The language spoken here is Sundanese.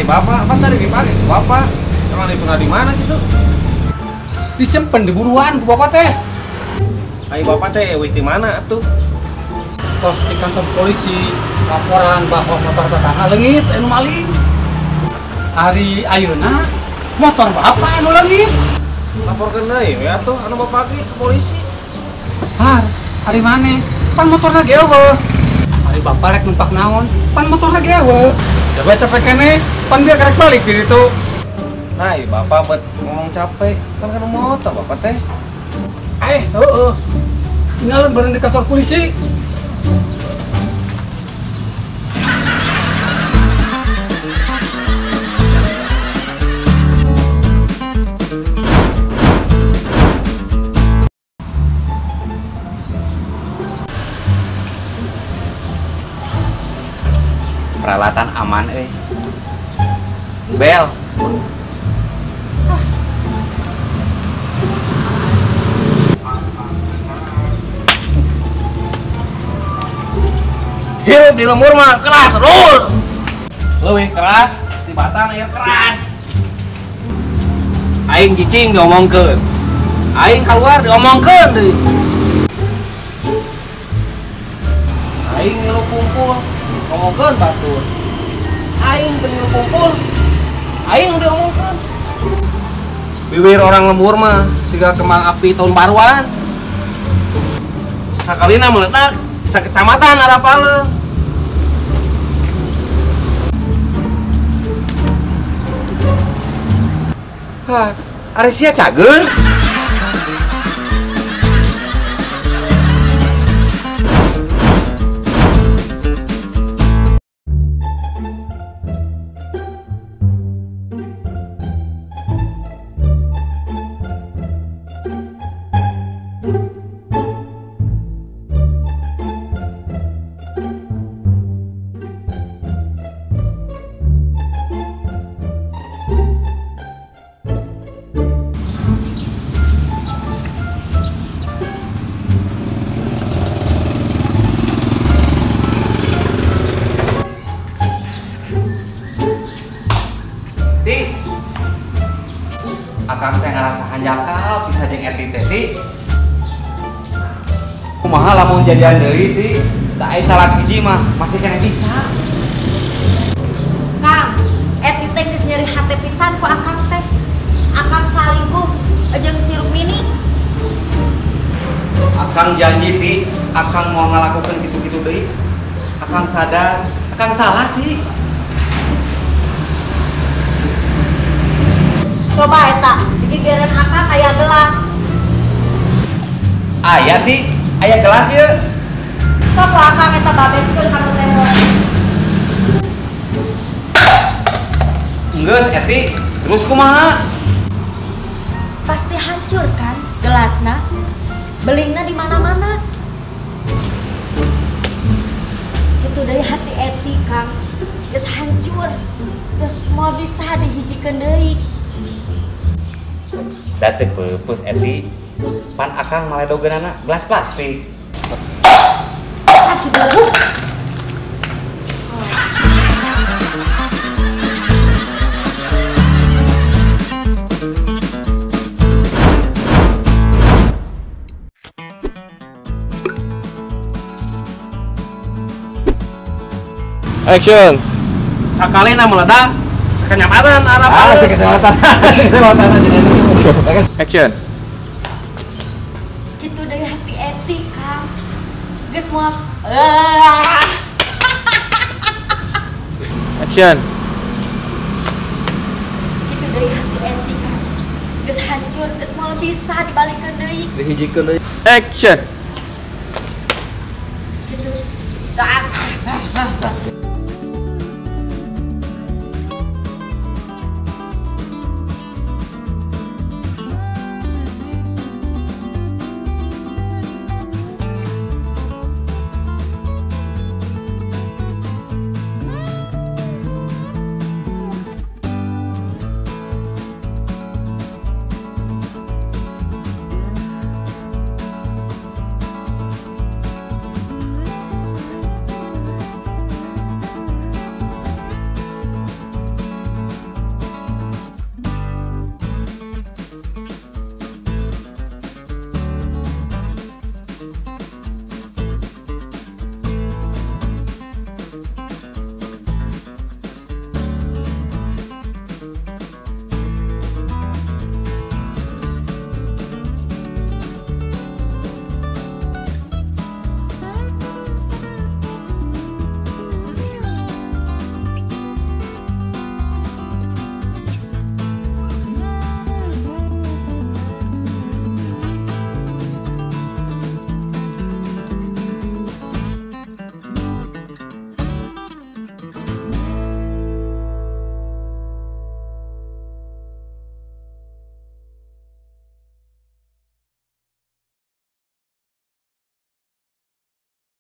Bapak, kan tadi dipake ku Bapak. Emang ditinggal di mana gitu? Disimpen di buruan ku Bapak teh. Ai Bapak teh eueuh di mana atuh? Tos di kantor polisi laporan bahwa motor tetangga leungit anu maling. Hari ayeuna motor Bapak anu leungit. Laporkeun deui we atuh anu Bapak ge ke polisi. Har, hari maneh? Pan motorna ge eueuh. Hari Bapak rek numpak naon? Pan motorna ge eueuh. Coba capek keneh, pan dia karek balik di ditu. Nah, ieu Bapak buat ngomong capek, kan kana motor Bapak teh. Heeh. Tinggalan bareng di kantor polisi. Peralatan aman Bel. Hirup di lembur mah keras, lur. Leuwih keras, di batang air keras. Aing cicing diomongkeun. Aing keluar diomongkeun deui. Aing ngilu kumpul, ngomongkeun batur. Aing teu ngilu kumpul, aing diomongkeun. Bibir orang lembur mah siga kembang api tahun baruan. Sakalina meledak sakecamatan arapaleun. Hah, ari sia cager. Ti, akang teh ngarasa hanjakal bisa jeung Eti teh Ti. Kumaha lamun jadian deui Ti? Da ai talak hiji mah masih keneh bisa. Kang, Eti teh geus nyeri hate pisan ku akang teh. Akang salingkuh jeung si Rukmini. Akang janji Ti, akang mau ngalakukeun kitu-kitu deui. Akang sadar, akang salah Ti. Coba eta, digigireun akang aya gelas. Aya Ti, aya gelas ieu. Sok ku akang eta babetkeun kana tembok. Geus Eti, terus kumaha? Pasti hancur kan gelasna? Belingna di mana-mana. Kitu deui hati Eti, Kang. Geus hancur. Geus semua bisa dihijikeun deui. Da teu peupeus Eti, pan akang maledogeunana gelas plastik. Ah, cibeleguk. Action. Sakalina meledak, sakecamatan arapaleun. Ah, sakecamatan. Action. Kitu deui hati Eti, Kang. Geus moal. Action. Kitu deui hati Eti, Kang. Geus hancur, geus moal bisa dibalikeun deui. Dihijikeun deui. Action.